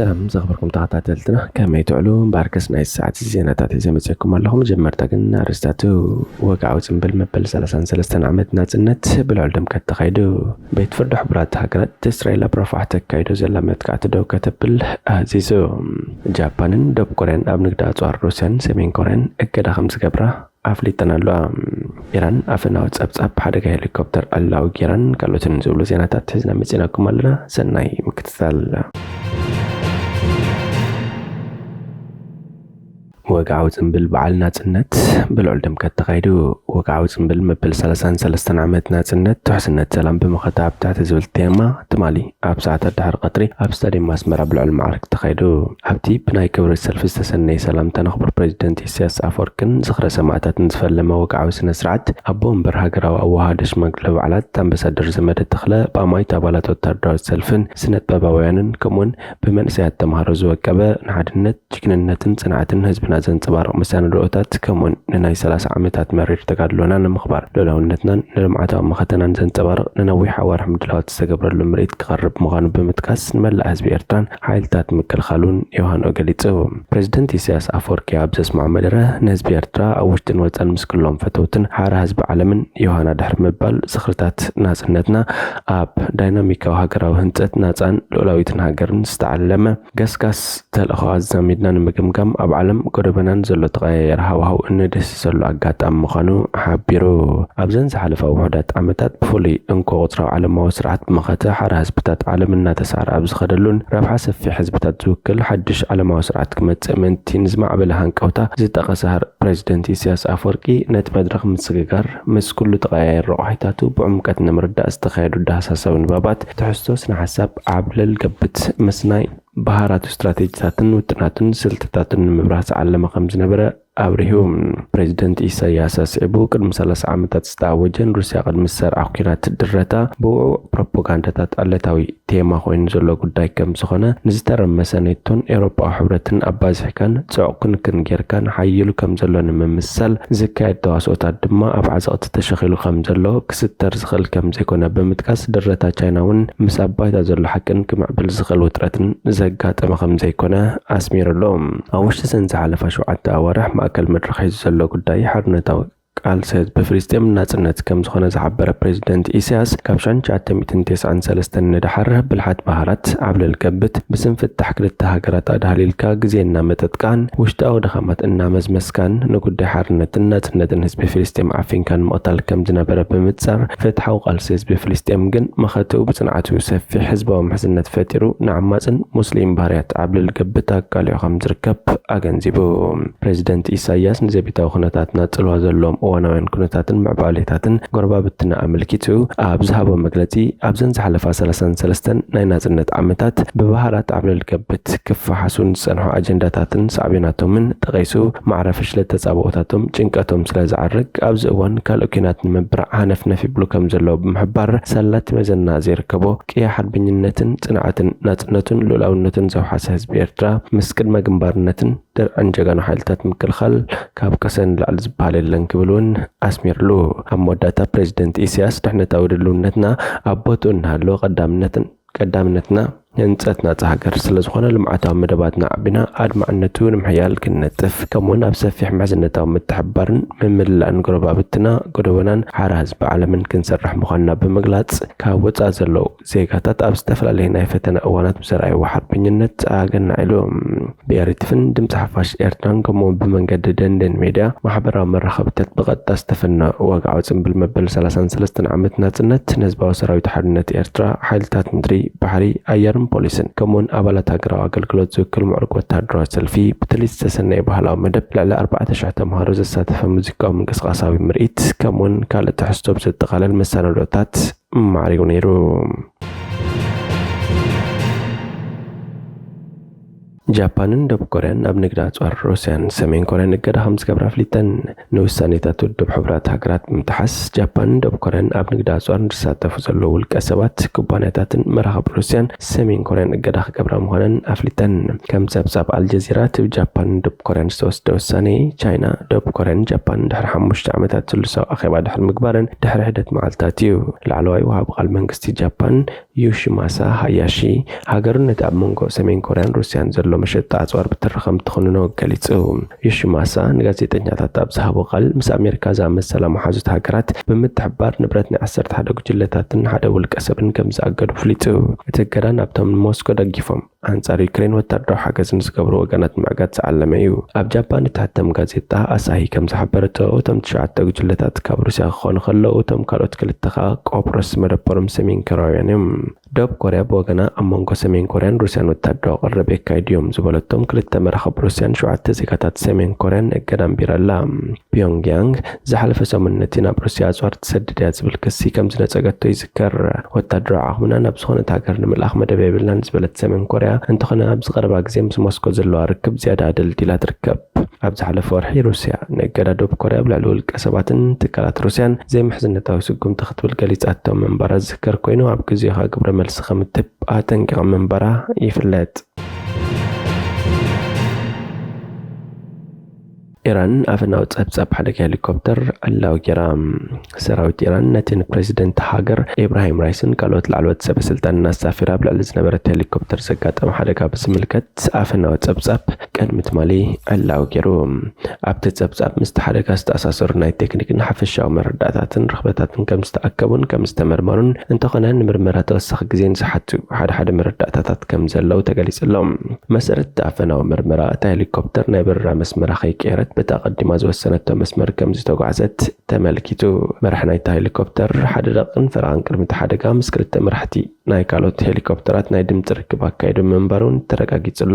ሰላም ዝኸበርኩም ተኸታተልትና፣ ከመይ ትውዕሉ? እምበኣርከስ ናይ ሰዓት ዜናታት ሒዘ መጺአኩም ኣለኹ። መጀመርታ ግን ኣርእስታቱ። ወግዓዊ ጽምብል መበል ሰላሳን ሰለስተን ዓመት ናጽነት ብልዑል ድምቀት ተኻይዱ። ቤት ፍርዲ ሕቡራት ሃገራት እስራኤል ኣብ ራፋሕ ተካይዶ ዘላ መጥቃዕቲ ደው ከተብል ኣዚዙ። ጃፓንን ደቡብ ኮርያን ኣብ ንግዲ ኣጽዋር ሩስያን ሰሜን ኮርያን እገዳ ከም ዝገብራ ኣፍሊጠን ኣለዋ። ኢራን ኣፈናዊ ጸብጻብ ሓደጋ ሄሊኮፕተር ኣላዊ ጌራን ካልኦትን ዝብሉ ዜናታት ሒዝና መጺናኩም ኣለና። ሰናይ ምክትታል። ወግዓዊ ጽምብል በዓል ናጽነት ብልዑል ድምቀት ተኻይዱ። ወግዓዊ ጽምብል መበል ሰላሳን ሰለስተን ዓመት ናጽነት፣ ትሕስነት ሰላም ብመኸተ ኣብ ትሕቲ ዝብል ቴማ ትማሊ ኣብ ሰዓታት ድሕሪ ቀትሪ ኣብ ስታድየም ኣስመራ ብልዑል ማዕርግ ተኻይዱ። ኣብቲ ብናይ ክብሪ ሰልፊ ዝተሰነየ ሰላምታ ንኽቡር ፕሬዚደንት ኢሳያስ ኣፈወርቅን ዝኽረ ሰማእታትን ዝፈለመ ወግዓዊ ስነ ስርዓት፣ ኣቦ ወንበር ሃገራዊ ኣወሃሃዲ ሽማግለ በዓላት ኣምባሳደር ዘመደ ተኽለ፣ ብኣማኢት ኣባላት ወታደራዊ ሰልፍን ስነ ጥበባውያንን ከምኡውን ብመንእሰያት ተምሃሮ ዝወቀበ፣ ንሓድነት፣ ጅግንነትን ጽንዓትን ህዝብና ዘንጸባርቕ መሰናድኦታት፣ ከምኡውን ንናይ ሰላሳ ዓመታት መሪር ተጋድሎና ንምኽባር ልኡላውነትናን ንልምዓታዊ መኸተናን ዘንጸባርቕ ንነዊሕ ኣዋርሕ ምድላዋት ዝተገብረሉ ምርኢት ክቐርብ ምዃኑ ብምጥቃስ፣ ንመላእ ህዝቢ ኤርትራን ሓይልታት ምክልኻሉን ዮሃንኦ ገሊጹ። ፕሬዚደንት ኢሳያስ ኣፈወርቂ ኣብ ዘስምዖ መደረ፣ ንህዝቢ ኤርትራ ኣብ ውሽጥን ወጻን ምስ ኩሎም ፈተውትን ሓራ ህዝቢ ዓለምን ዮሃና ድሕሪ ምባል፣ ዝኽርታት ናጽነትና ኣብ ዳይናሚካዊ ሃገራዊ ህንጸት ናጻን ልኡላዊትን ሃገርን ዝተዓለመ ገስጋስ ተልእኾ ኣዛሚድና ንምግምጋም፣ ኣብ ዓለም ጎደበናን ዘሎ ተቐያያሪ ሃዋህው እንድህስሰሉ ኣጋጣሚ ምዃኑ ሓቢሩ። ኣብዘን ዝሓለፋ ውሑዳት ዓመታት ብፍሉይ እንኮ ቁጽራዊ ዓለማዊ ስርዓት ብመኸተ ሓራ ህዝብታት ዓለም እናተሳዕረ ኣብ ዝኸደሉን ረብሓ ሰፊሕ ህዝብታት ዝውክል ሓድሽ ዓለማዊ ስርዓት ክመጽእ ምእንቲ ንዝማዕበለ ሃንቀውታ ዝጠቐሰ ፕሬዚደንት ኢሳያስ ኣፈወርቂ፣ ነቲ መድረኽ ምስግጋር ምስ ኩሉ ተቐያየር ረቋሒታቱ ብዕምቀት ንምርዳእ ዝተኻየዱ ዳህሳሳዊ ንባባት፣ ትሕዝቶ ስነ ሓሳብ ዓብለል ገብት ምስናይ፣ ባህራቱ ስትራቴጂታትን ውጥናትን ስልትታትን ንምብራህ ዝዓለመ ከም ዝነበረ ኣብሪሁ። ፕሬዚደንት ኢሳያስ ኣስዒቡ፣ ቅድሚ ሰላሳ ዓመታት ዝተኣወጀን ሩስያ ቅድሚ ዝሰርዓ ኲናት ድረታ ብውዑዕ ፕሮፓጋንዳታት ኣለታዊ ቴማ ኮይኑ ዘሎ ጉዳይ ከም ዝኾነ፣ ንዝተረመሰ ኔቶን ኤውሮጳዊ ሕብረትን ኣባዚሕካን ጽዑቕ ክንክን ጌርካን ሓይሉ ከም ዘሎ ንምምስሳል ዝካየድ ተዋስኦታት ድማ ኣብ ዓዘቕቲ ተሸኺሉ ከም ዘሎ ክስተር ዝኽእል ከም ዘይኮነ ብምጥቃስ፣ ድረታ ቻይና እውን ምስ ኣብ ባይታ ዘሎ ሓቅን ክምዕብል ዝኽእል ውጥረትን ዘጋጠመ ከም ዘይኮነ ኣስሚሩ ኣሎ። ኣብ ውሽጢ እዘን ዝሓለፋ ሸውዓተ ኣዋርሕ ማእከል መድረኽ ሒዙ ዘሎ ጉዳይ ሓርነታዊ ቃልሲ ህዝቢ ፍልስጤም ናጽነት ከም ዝኾነ ዝሓበረ ፕሬዚደንት ኢሳያስ፣ ካብ ሽሕን ትሽዓተ ሚእትን ተስዓን ሰለስተን ንደሓር ብልሓት ባህራት ዓብለል ገብት ብስም ፍታሕ ክልተ ሃገራት ኣድሃሊልካ ግዜ እናመጠጥካን ውሽጣዊ ድኻማት እናመዝመስካን ንጉዳይ ሓርነትን ናጽነትን ህዝቢ ፍልስጤም ዓፊንካን ምቕታል ከም ዝነበረ ብምጻር፣ ፍትሓዊ ቃልሲ ህዝቢ ፍልስጤም ግን መኸትኡ ብጽንዓቱ ሰፊሕ ህዝባዊ ምሕዝነት ፈጢሩ ንዓማጽን ሙስሊም ባህርያት ዓብለል ገብት ኣቃሊዑ ከም ዝርከብ ኣገንዚቡ። ፕሬዚደንት ኢሳያስ ንዘቤታዊ ኩነታትና ጽልዋ ዘለዎም እዋናውያን ኩነታትን ምዕባሌታትን ጎረባብትና ኣመልኪቱ ኣብ ዝሃቦ መግለጺ፣ ኣብዘን ዝሓለፋ ሰላሳን ሰለስተን ናይ ናጽነት ዓመታት ብባህራት ዓብለል ገብት ክፈሓሱን ዝጸንሑ ኣጀንዳታትን ሳዕቤናቶምን ጠቒሱ፣ ማዕረ ፍሽለት ተጻብኦታቶም ጭንቀቶም ስለ ዝዓርግ፣ ኣብዚ እዋን ካልእ ኲናት ንምብራዕ ሃነፍነፍ ይብሉ ከም ዘለዉ ብምሕባር፣ ሳላ እቲ መዘና ዘይርከቦ ቅያ ሓርበኝነትን ጽንዓትን ናጽነቱን ልኡላውነትን ዘውሓሰ ህዝቢ ኤርትራ ምስ ቅድመ ግንባርነትን ድርዕን ጀጋኑ ሓይልታት ምክልኻል ካብ ቀሰን ንላዕሊ ዝበሃል የለን ክብል እውን ኣስሚርሉ። ኣብ መወዳእታ ፕሬዚደንት ኢሳያስ፣ ድሕነታዊ ድልውነትና ኣብ ቦትኡ እናሃለወ ቀዳምነትን ቀዳምነትና ህንጸት ናጻ ሃገር ስለ ዝኾነ፣ ልምዓታዊ መደባትና ኣዕቢና ኣድማዕነቱ ንምሕያል ክንነጥፍ፣ ከምኡውን ኣብ ሰፊሕ ምሕዝነታዊ ምትሕብባርን ምምልላእን ጎረባብትና፣ ጎደቦናን ሓራ ህዝቢ ዓለምን ክንሰርሕ ምዃንና ብምግላጽ፣ ካብ ወጻኢ ዘለዉ ዜጋታት ኣብ ዝተፈላለየ ናይ ፈተነ እዋናት ብዘርኣይዎ ሓርበኝነት ኣገናዒሉ። ብኤሪትፍን ድምፂ ሓፋሽ ኤርትራን ከምኡውን ብመንገዲ ደንደን ሜድያ ማሕበራዊ መራኸብታት ብቐጥታ ዝተፈነወ ወግዓዊ ጽምብል መበል ሰላሳን ሰለስተን ዓመት ናጽነት ንህዝባዊ ሰራዊት ሓርነት ኤርትራ፣ ሓይልታት ምድሪ፣ ባሕሪ፣ ኣየርን ፖሊስን፣ ከምኡውን ኣባላት ሃገራዊ ኣገልግሎት ዝውክል ምዕሩግ ወተሃደራዊ ሰልፊ ብትልሂት ዝተሰነየ ባህላዊ መደብ ልዕሊ ኣርባዕተ ሽሕ ተምሃሮ ዘሳተፈ ሙዚቃዊ ምንቅስቓሳዊ ምርኢት፣ ከምኡውን ካልእ ትሕዝቶ ብዘጠቓልል መሰናዶታት ማዕሪጉ ነይሩ። ጃፓንን ደቡብ ኮርያን ኣብ ንግዲ ኣጽዋር ሩስያን ሰሜን ኮርያን እገዳ ከም ዝገብራ ኣፍሊጠን። ንውሳኔታት ውድብ ሕቡራት ሃገራት ብምትሓስ፣ ጃፓንን ደቡብ ኮርያን ኣብ ንግዲ ኣጽዋር ንዝሳተፉ ዘለዉ ውልቀ ሰባት፣ ኩባንያታትን መራኽብ ሩስያን ሰሜን ኮርያን እገዳ ክገብራ ምዃነን ኣፍሊጠን። ከም ጸብጻብ ኣልጀዚራ፣ እቲ ብጃፓንን ደቡብ ኮርያን ዝተወስደ ውሳኔ፣ ቻይና፣ ደቡብ ኮርያን ጃፓንን ድሕሪ ሓሙሽተ ዓመታት ስሉሳዊ ኣኼባ ድሕሪ ምግባረን ድሕሪ ሕደት መዓልታት እዩ። ላዕለዋይ ወሃቢ ቃል መንግስቲ ጃፓን ዮሺማሳ ሃያሺ፣ ሃገሩ ነቲ ኣብ መንጎ ሰሜን ኮርያን ሩስያን ዘሎ መሸጣ ኣጽዋር ብትሪ ከም ትኹንኖ ገሊጹ። ዮሺማሳ ንጋዜጠኛታት ኣብ ዝሃቦ ቃል፣ ምስ ኣሜሪካ ዝኣመሰላ መሓዙት ሃገራት ብምትሕብባር ንብረት ናይ ዓሰርተ ሓደ ጉጅለታትን ሓደ ውልቀ ሰብን ከም ዝኣገዱ ኣፍሊጡ። እቲ እገዳ ናብቶም ንሞስኮ ደጊፎም ኣንጻር ዩክሬን ወታደራዊ ሓገዝ ንዝገብሩ ወገናት ንምዕጋት ዝዓለመ እዩ። ኣብ ጃፓን እትሕተም ጋዜጣ ኣሳሂ ከም ዝሓበረቶ፣ እቶም ትሽዓተ ጉጅለታት ካብ ሩስያ ክኾኑ ከለዉ፣ እቶም ካልኦት ክልተ ከኣ ቆጵሮስ መደበሮም ሰሜን ኮርያውያን እዮም። ደቡብ ኮርያ ብወገና፣ ኣብ መንጎ ሰሜን ኮርያን ሩስያን ወታደራዊ ቅርርብ የካይዱ እዮም ዝበለቶም ክልተ መራኽብ ሩስያን ሸውዓተ ዜጋታት ሰሜን ኮርያን እገዳ ኣንቢራ ኣላ። ፒዮንግያንግ ዝሓለፈ ሰሙን ነቲ ናብ ሩስያ ኣጽዋር ትሰድድ እያ ዝብል ክሲ ከም ዝነጸገቶ ይዝከር። ወታደራዊ ዓቕምና ናብ ዝኾነት ሃገር ንምልኣኽ መደብ የብልናን ዝበለት ሰሜን ኮርያ፣ እንተኾነ ኣብዚ ቀረባ ግዜ ምስ ሞስኮ ዘለዋ ርክብ ዝያዳ ኣደልዲላ ትርከብ። ኣብ ዝሓለፈ ወርሒ ሩስያ ንእገዳ ደቡብ ኮርያ ኣብ ልዕሊ ውልቀ ሰባትን ትካላት ሩስያን ዘይምሕዝነታዊ ስጉምቲ ክትብል ገሊጻቶ ምንባራ ዝዝከር ኮይኑ፣ ኣብ ግዜኡ ከኣ ግብረ መልሲ ከም እትህብ ኣጠንቂቓ ምንባራ ይፍለጥ። ኢራን ኣፈናዊ ጸብጻብ ሓደጋ ሄሊኮፕተር ዕላዊ ገይራ። ሰራዊት ኢራን ነቲ ንፕረዚደንት ሃገር ኢብራሂም ራይስን ካልኦት ላዕለዎት ሰበ ስልጣንን ኣሳፊራ ኣብ ልዕሊ ዝነበረት ሄሊኮፕተር ዘጋጠመ ሓደጋ ብዝምልከት ኣፈናዊ ጸብጻብ ቅድሚ ትማሊ ዕላዊ ገይሩ። ኣብቲ ጸብጻብ ምስቲ ሓደጋ ዝተኣሳሰሩ ናይ ቴክኒክን ሓፈሻዊ መረዳእታትን ርኽበታትን ከም ዝተኣከቡን ከም ዝተመርመሩን፣ እንተኾነ ንምርመራ ተወሳኺ ግዜን ዝሓቱ ሓደ ሓደ መረዳእታታት ከም ዘለዉ ተገሊጹ ኣሎ። መሰረት ኣፈናዊ ምርመራ፣ እታ ሄሊኮፕተር ናይ በረራ መስመራ ከይቀየረት በቲ ኣቐዲማ ዝወሰነቶ መስመር ከም ዝተጓዕዘት ተመልኪቱ። መራሕ ናይታ ሄሊኮፕተር ሓደ ደቂቕን ፈረቓን ቅድሚ እቲ ሓደጋ ምስ ክልተ መራሕቲ ናይ ካልኦት ሄሊኮፕተራት ናይ ድምጺ ርክብ ኣካይዱ ምንባሩ እውን ተረጋጊጹ ኣሎ።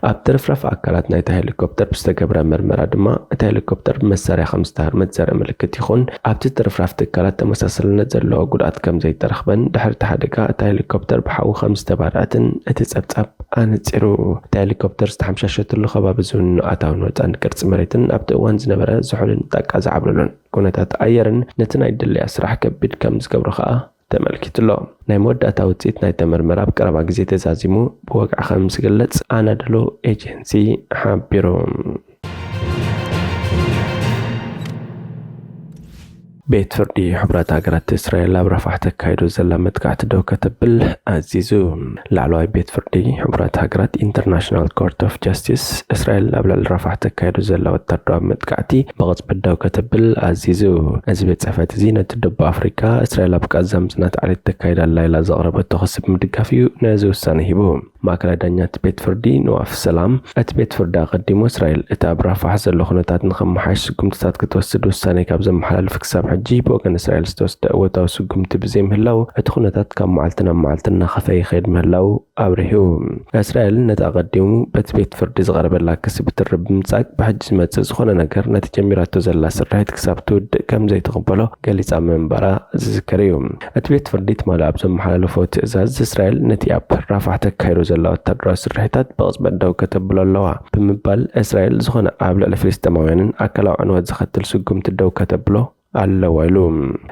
ኣብ ትርፍራፍ ኣካላት ናይታ ሄሊኮፕተር ብዝተገብረ መርመራ ድማ፣ እታ ሄሊኮፕተር ብመሳርያ ከም ዝተሃርመት ዘርኢ ምልክት ይኹን፣ ኣብቲ ትርፍራፍ ትካላት ተመሳሳልነት ዘለዎ ጉድኣት ከም ዘይተረኽበን፣ ድሕሪ እቲ ሓደጋ እታ ሄሊኮፕተር ብሓዊ ከም ዝተባርዐትን እቲ ጸብጻብ ኣነጺሩ። እታ ሄሊኮፕተር ዝተሓምሻሸትሉ ከባቢ ዝውንኑ ኣታውን ወጻእን ቅርጺ መሬትን ኣብቲ እዋን ዝነበረ ዝሑልን ጣቃ ዝዓብለሎን ኩነታት ኣየርን ነቲ ናይ ድለያ ስራሕ ከቢድ ከም ዝገብሮ ከኣ ተመልኪቱ ኣሎ። ናይ መወዳእታ ውጽኢት ናይቲ ምርመራ ኣብ ቀረባ ግዜ ተዛዚሙ ብወግዒ ከም ዝግለጽ ኣናዶሉ ኤጀንሲ ሓቢሩ። ቤት ፍርዲ ሕቡራት ሃገራት፣ እስራኤል ኣብ ራፋሕ ተካይዶ ዘላ መጥቃዕቲ ደው ከተብል ኣዚዙ። ላዕለዋይ ቤት ፍርዲ ሕቡራት ሃገራት፣ ኢንተርናሽናል ኮርት ኦፍ ጃስቲስ፣ እስራኤል ኣብ ልዕሊ ራፋሕ ተካይዶ ዘላ ወታደራዊ መጥቃዕቲ ብቕጽበት ደው ከተብል ኣዚዙ። እዚ ቤት ጽሕፈት እዚ ነቲ ደቡብ ኣፍሪቃ፣ እስራኤል ኣብ ቃዛ ምጽናት ዓሌት ተካይዳ ኣላ ኢላ ዘቕረበቶ ክሲ ብምድጋፍ እዩ ነዚ ውሳነ ሂቡ። ማእከላይ ዳኛ እቲ ቤት ፍርዲ፣ ንዋፍ ሰላም፣ እቲ ቤት ፍርዲ ኣቐዲሙ እስራኤል እቲ ኣብ ራፋሕ ዘሎ ኩነታት ንኸመሓይሽ ስጉምትታት ክትወስድ ውሳኔ ካብ ዘመሓላልፍ ክሳብ ሕጂ ብወገን እስራኤል ዝተወስደ እወታዊ ስጉምቲ ብዘይምህላው፣ እቲ ኩነታት ካብ መዓልቲ ናብ መዓልቲ እናኸፈ ይኸይድ ምህላው ኣብሪሁ። እስራኤል ነቲ ኣቐዲሙ በቲ ቤት ፍርዲ ዝቐረበላ ክሲ ብትሪ ብምንጻግ፣ ብሕጂ ዝመጽእ ዝኾነ ነገር ነቲ ጀሚራቶ ዘላ ስርሒት ክሳብ ትውድእ ከም ዘይትቕበሎ ገሊጻ ምንባራ ዝዝከር እዩ። እቲ ቤት ፍርዲ ትማሊ ኣብ ዘመሓላለፎ ትእዛዝ፣ እስራኤል ነቲ ኣብ ራፋሕ ተካይዶ ዘላ ወታደራዊ ስርሒታት ብቕጽበት ደው ከተብሎ ኣለዋ ብምባል፣ እስራኤል ዝኾነ ኣብ ልዕሊ ፍልስጤማውያንን ኣካላዊ ዕንወት ዘኸትል ስጉምቲ ደው ከተብሎ ኣለዋ ኢሉ።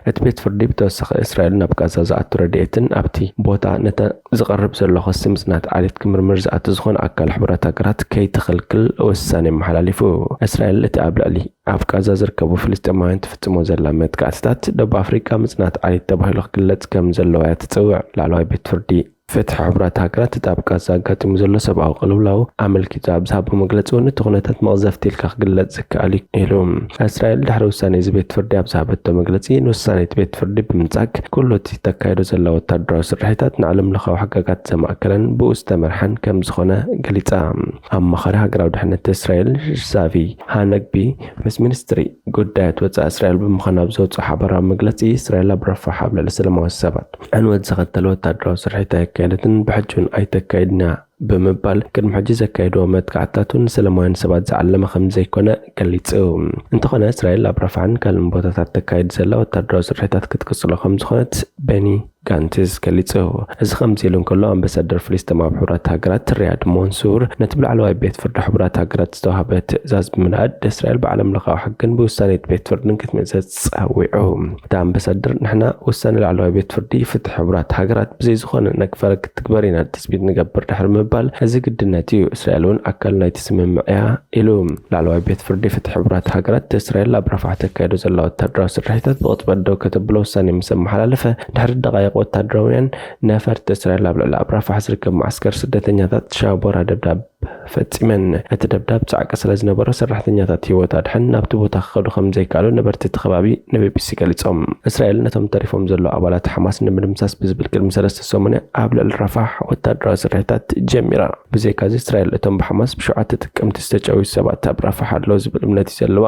እቲ ቤት ፍርዲ ብተወሳኺ፣ እስራኤል ናብ ቃዛ ዝኣቱ ረድኤትን ኣብቲ ቦታ ነቲ ዝቐርብ ዘሎ ክሲ ምጽናት ዓሌት ክምርምር ዝኣቱ ዝኾነ ኣካል ሕቡራት ሃገራት ከይትኽልክል ውሳኔ ኣመሓላሊፉ። እስራኤል እቲ ኣብ ልዕሊ ኣብ ቃዛ ዝርከቡ ፍልስጤማውያን ትፍጽሞ ዘላ መጥቃዕትታት፣ ደቡብ ኣፍሪቃ ምጽናት ዓሌት ተባሂሉ ክግለጽ ከም ዘለዎ እያ ትጽውዕ። ላዕለዋይ ቤት ፍርዲ ፍትሒ ሕቡራት ሃገራት፣ እቲ ኣብ ቃዛ ኣጋጢሙ ዘሎ ሰብኣዊ ቅልውላው ኣመልኪቱ ኣብ ዝሃቦ መግለጺ እውን፣ እቲ ኩነታት መቕዘፍቲ ኢልካ ክግለጽ ዝከኣል እዩ ኢሉ። እስራኤል ድሕሪ ውሳኔ እዚ ቤት ፍርዲ ኣብ ዝሃበቶ መግለጺ፣ ንውሳኔ እቲ ቤት ፍርዲ ብምንጻግ፣ ኩሉ እቲ ተካይዶ ዘላ ወታደራዊ ስርሒታት ንዓለም ለኻዊ ሕጋጋት ዘማእከለን ብኡ ዝተመርሐን ከም ዝኾነ ገሊጻ። ኣማኻሪ ሃገራዊ ድሕነት እስራኤል ዛቪ ሃነግቢ ምስ ሚኒስትሪ ጉዳያት ወጻኢ እስራኤል ብምዃን ኣብ ዘውጽኦ ሓባራዊ መግለጺ፣ እስራኤል ኣብ ራፋሕ ኣብ ልዕሊ ሰላማዊ ሰባት ዕንወት ዘኸተለ ወታደራዊ ስርሒት ኣየካየደትን ብሕጂ እውን ኣይተካይድን እያ ብምባል ቅድሚ ሕጂ ዘካየድዎ መጥቃዕትታት እውን ንሰላማውያን ሰባት ዝዓለመ ከም ዘይኮነ ገሊጹ። እንተኾነ እስራኤል ኣብ ራፋሕን ካልእን ቦታታት ተካይድ ዘላ ወታደራዊ ስርሒታት ክትቅጽሎ ከም ዝኾነት ቤኒ ጋንትዝ ገሊጹ። እዚ ከምዚ ኢሉ እንከሎ ኣምባሳደር ፍልስጤም ኣብ ሕቡራት ሃገራት ሪያድ ሞንሱር ነቲ ብላዕለዋይ ቤት ፍርዲ ሕቡራት ሃገራት ዝተዋህበ ትእዛዝ ብምንኣድ እስራኤል ብዓለም ለኻዊ ሕግን ብውሳኔ እቲ ቤት ፍርድን ክትምእዘዝ ጸዊዑ። እቲ ኣምባሳደር ንሕና ውሳኔ ላዕለዋይ ቤት ፍርዲ ፍትሒ ሕቡራት ሃገራት ብዘይ ዝኾነ ነቅፈ ክትግበር ኢና ትጽቢት ንገብር ድሕሪ ምባል እዚ ግድነት እዩ። እስራኤል እውን ኣካል ናይቲ ስምምዕ እያ ኢሉ። ላዕለዋይ ቤት ፍርዲ ፍትሒ ሕቡራት ሃገራት እስራኤል ኣብ ራፋሕ ተካይዶ ዘላ ወታደራዊ ስርሒታት ብቕጽበት ደው ከተብሎ ውሳኔ ምስ ኣመሓላለፈ ድሕሪ ደቓይቕ ወታደራውያን ነፈርቲ እስራኤል ኣብ ልዕሊ ኣብ ራፋሕ ዝርከብ ማዕስከር ስደተኛታት ሻቦራ ደብዳብ ፈጺመን። እቲ ደብዳብ ጻዕቂ ስለ ዝነበሮ ሰራሕተኛታት ህይወት ኣድሕን ናብቲ ቦታ ክኸዱ ከም ዘይከኣሉ ነበርቲ እቲ ከባቢ ንቢቢሲ ገሊጾም። እስራኤል ነቶም ተሪፎም ዘለዉ ኣባላት ሓማስ ንምድምሳስ ብዝብል ቅድሚ ሰለስተ ሰሙን ኣብ ልዕሊ ራፋሕ ወታደራዊ ስርሒታት ጀሚራ። ብዘይካዚ እስራኤል እቶም ብሓማስ ብሸውዓተ ጥቅምቲ ዝተጨውዩ ሰባት ኣብ ራፋሕ ኣለዉ ዝብል እምነት እዩ ዘለዋ።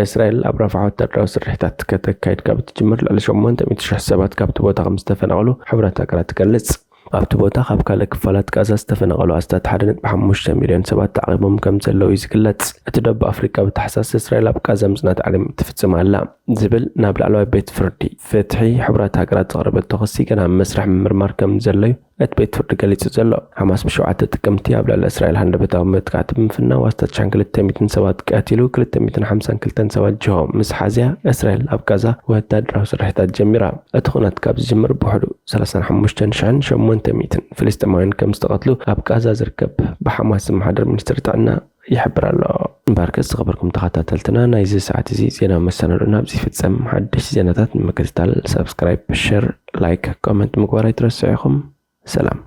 እስራኤል ኣብ ራፋሕ ወታደራዊ ስርሒታት ከተካይድ ካብ እትጅምር ልዕሊ ሸሞንተ ሚእቲ ሽሕ ሰባት ካብቲ ቦታ ከም ዝተፈናቐሉ ሕቡራት ሃገራት ትገልጽ። ኣብቲ ቦታ ካብ ካልእ ክፋላት ጋዛ ዝተፈናቐሉ ኣስታት ሓደ ነጥቢ ሓሙሽተ ሚልዮን ሰባት ተዓቒቦም ከም ዘለዉ እዩ ዝግለጽ። እቲ ደቡብ ኣፍሪቃ ብታሕሳስ እስራኤል ኣብ ጋዛ ምጽናት ዓለም ትፍጽም ኣላ ዝብል ናብ ላዕለዋይ ቤት ፍርዲ ፍትሒ ሕቡራት ሃገራት ዘቕረበቶ ክሲ ገና ኣብ መስርሕ ምምርማር ከም ዘሎ እዩ እቲ ቤት ፍርዲ ገሊጹ ዘሎ። ሓማስ ብሸውዓተ ጥቅምቲ ኣብ ልዕሊ እስራኤል ሃንደበታዊ መጥቃዕቲ ብምፍናው ኣስታት ሽሕን ክልተ ሚእትን ሰባት ቀቲሉ፣ ክልተ ሚእትን ሓምሳን ክልተን ሰባት ጅሆ ምስ ሓዝያ፣ እስራኤል ኣብ ጋዛ ወታደራዊ ስርሒታት ጀሚራ። እቲ ኩናት ካብ ዝጅምር ብውሕዱ ሰላሳን ሓሙሽተን ሽሕን ሸሞንተ ሚእትን ፍልስጤማውያን ከም ዝተቐትሉ ኣብ ጋዛ ዝርከብ ብሓማስ ዝመሓደር ሚኒስትሪ ጥዕና ይሕብር ኣሎ። እምበኣርከስ ዝኸበርኩም ተኸታተልትና ናይዚ ሰዓት እዚ ዜና መሰናዶና ኣብዚ ይፍጸም። ሓደሽቲ ዜናታት ንምክትታል ሳብስክራይብ፣ ሸር፣ ላይክ፣ ኮመንት ምግባር ኣይትረስዑ ኢኹም። ሰላም።